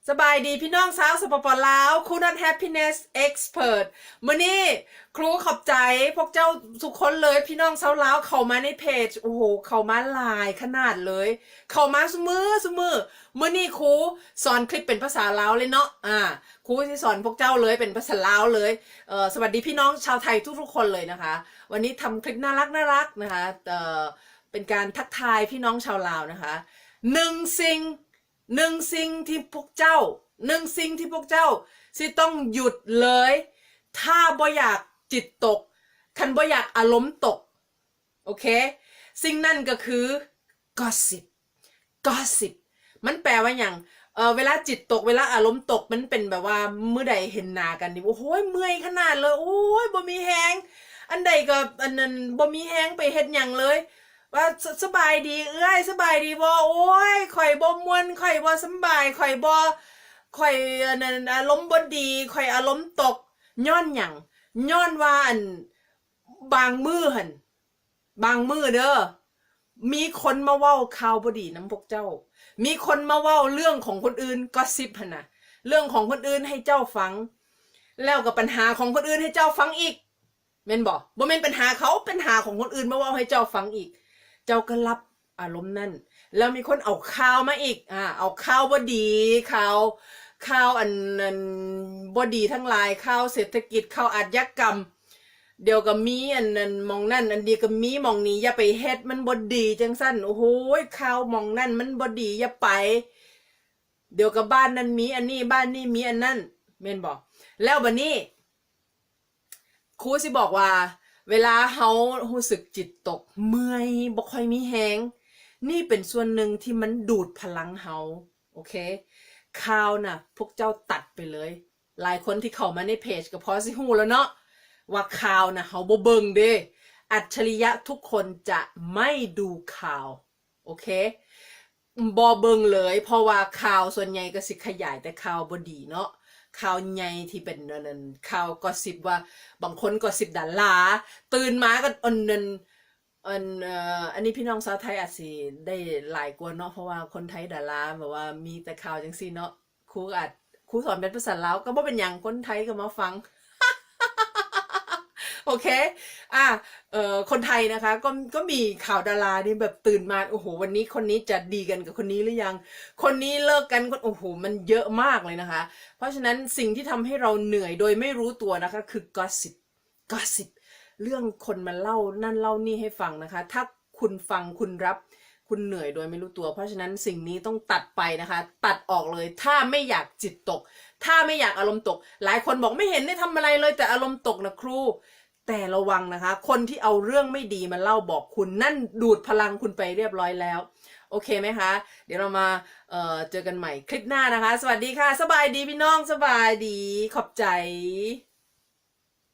ສະບາຍດີພີ່ນ້ອງຊາວສປປລາວ ຄູນອດແຮັບພີເນສເອັກສເພີດ. ມື້ນີ້ຄູຂອບໃຈພວກເຈົ້າທຸກຄົນເລີຍ ພີ່ນ້ອງຊາວລາວເຂົ້າມາໃນເພຈ ໂອ້ໂຫ ເຂົ້າມາຫຼາຍຂະໜາດເລີຍ ເຂົ້າມາຊຸມື້ຊຸມື້. ມື້ນີ້ຄູສອນຄລິບເປັນພາສາລາວເລີຍເນາະ ອາ ຄູຊິສອນພວກເຈົ້າເລີຍເປັນພາສາລາວເລີຍ. ເອີ ສະຫວັດດີພີ່ນ້ອງຊາວໄທທຸກໆຄົນເລີຍນະຄະ. ວັນນີ້ທຳຄລິບໜ້າລັກໆນະຄະ ເອີ ເປັນການທັກທາຍພີ່ນ້ອງຊາວລາວນະຄະ. ໜຶ່ງສິ່ງ ໜຶ່ງສິ່ງທີ່ພວກເຈົ້າ ໜຶ່ງສິ່ງທີ່ພວກເຈົ້າຊິຕ້ອງຢຸດເລີຍ ຖ້າບໍ່ຢາກຈິດຕົກ ຄັນບໍ່ຢາກອາລົມຕົກ ໂອເຄ ສິ່ງນັ້ນກໍຄື gossip gossip ມັນແປວ່າຫຍັງ? ເອີ ເວລາຈິດຕົກ ເວລາອາລົມຕົກ ມັນເປັນແບບວ່າມື້ໃດເຫັນໜ້າກັນນີ້ ໂອ້ໂຫ ເມື່ອຍຂະໜາດເລີຍ ໂອ້ຍ ບໍ່ມີແຮງ ອັນໃດກໍອັນນັ້ນ ບໍ່ມີແຮງໄປເຮັດຫຍັງເລີຍ ວ່າ ສະ ສະບາຍດີເອື້ອຍ ສະບາຍດີບໍ່? ໂອ້ຍ ຂ້ອຍບໍ່ມ່ວນ ຂ້ອຍບໍ່ສຳບາຍ ຂ້ອຍບໍ່ ຂ້ອຍອັນນັ້ນ ອາລົມບໍ່ດີ ຂ້ອຍອາລົມຕົກ. ຍ້ອນຫຍັງ? ຍ້ອນວ່າອັນ ບາງມື້ຫັ້ນ ບາງມື້ເດີ ມີຄົນມາເວົ້າຂ່າວບໍ່ດີນຳພວກເຈົ້າ ມີຄົນມາເວົ້າເລື່ອງຂອງຄົນອື່ນ gossip ຫັ້ນນະ ເລື່ອງຂອງຄົນອື່ນໃຫ້ເຈົ້າຟັງ ແລ້ວກໍປັນຫາຂອງຄົນອື່ນໃຫ້ເຈົ້າຟັງອີກ ແມ່ນບໍ່? ບໍ່ແມ່ນປັນຫາເຂົາ ປັນຫາຂອງຄົນອື່ນມາເວົ້າໃຫ້ເຈົ້າຟັງອີກ ເຈົ້າກໍຮັບອາລົມນັ້ນ ແລ້ວມີຄົນເອົາຂ່າວມາອີກ ອາ ເອົາຂ່າວບໍ່ດີ ຂ່າວ ຂ່າວອັນ ອັນບໍ່ດີທັງຫຼາຍ ຂ່າວເສດຖະກິດ ຂ່າວອາດຍາກຳ ດຽວກໍມີອັນນັ້ນ ໝ່ອງນັ້ນ ອັນດຽວກໍມີໝ່ອງນີ້ ຢ່າໄປເຮັດ ມັນບໍ່ດີຈັ່ງຊັ້ນ ໂອ້ໂຫ ຂ່າວໝ່ອງນັ້ນມັນບໍ່ດີ ຢ່າໄປ ດຽວກໍບ້ານນັ້ນມີອັນນີ້ ບ້ານນີ້ມີອັນນັ້ນ ແມ່ນບໍ່? ແລ້ວບາດນີ້ ຄູຊິບອກວ່າ ເວລາເຮົາຮູ້ສຶກຈິດຕົກ ເມື່ອຍ ບໍ່ຄ່ອຍມີແຮງ ນີ້ເປັນສ່ວນໜຶ່ງທີ່ມັນດູດພະລັງເຮົາ ໂອເຄ ຂ່າວນະ ພວກເຈົ້າຕັດໄປເລີຍ. ຫຼາຍຄົນທີ່ເຂົ້າມາໃນເພຈກໍພໍຊິຮູ້ແລ້ວເນາະ ວ່າຂ່າວນະ ເຮົາບໍ່ເບິ່ງເດ້ ອັດສະລິຍະທຸກຄົນຈະໄມ່ດູຂ່າວ ໂອເຄ ບໍ່ເບິ່ງເລີຍ ເພາະວ່າຂ່າວສ່ວນໃຫຍ່ກໍຊິຂະຫຍາຍແຕ່ຂ່າວບໍ່ດີເນາະ ຂ່າວໃຫຍ່ທີ່ເປັນອັນນັ້ນ ຂ່າວ gossip ວ່າ ບາງຄົນ gossip ດາລາ ຕື່ນມາກໍອັນນັ້ນ ອັນ ເອີ ອັນນີ້ພີ່ນ້ອງຊາວໄທອາດຊິໄດ້ຫຼາຍກວ່າເນາະ ເພາະວ່າຄົນໄທດາລາແບບວ່າມີແຕ່ຂ່າວຈັ່ງຊີ້ເນາະ ຄູອາດ ຄູສອນເປັນພາສາລາວ ກໍບໍ່ເປັນຫຍັງ ຄົນໄທກໍມາຟັງ ໂອເຄ ອາ ເອີ ຄົນໄທນະຄະ ກໍ ກໍມີຂ່າວດາລານີ້ແບບຕື່ນມາ ໂອ້ໂຫ ວັນນີ້ຄົນນີ້ຈະດີກັນກັບຄົນນີ້ຫຼືຍັງ ຄົນນີ້ເລີກກັນ ໂອ້ໂຫ ມັນເຍອະມາກເລີຍນະຄະ. ເພາະສະນັ້ນ ສິ່ງທີ່ທຳໃຫ້ເຮົາເໜື່ອຍໂດຍໄມ່ຮູ້ຕົວນະຄະ ຄື gossip gossip ເລື່ອງຄົນມາເລົ່ານັ້ນເລົ່ານີ້ໃຫ້ຟັງນະຄະ ຖ້າຄຸນຟັງ ຄຸນຮັບ ຄຸນເໜື່ອຍໂດຍໄມ່ຮູ້ຕົວ ເພາະສະນັ້ນ ສິ່ງນີ້ຕ້ອງຕັດໄປນະຄະ ຕັດອອກເລີຍ ຖ້າໄມ່ຢາກຈິດຕົກ ຖ້າໄມ່ຢາກອາລົມຕົກ. ຫຼາຍຄົນບອກ ໄມ່ເຫັນໄດ້ທຳອະໄລເລີຍ ແຕ່ອາລົມຕົກນະຄູ ແຕ່ລະວັງນະຄະ ຄົນທີ່ເອົາເລື່ອງໄມ່ດີມາເລົ່າບອກຄຸນນັ້ນ ດູດພະລັງຄຸນໄປຮຽບຮ້ອຍແລ້ວ ໂອເຄໄໝຄະ? ດຽວເຮົາມາ ເອີ ເຈີກັນໃໝ່ຄລິບໜ້ານະຄະ ສະຫວັດດີຄ່ະ ສະບາຍດີພີ່ນ້ອງ ສະບາຍດີ ຂອບໃຈ.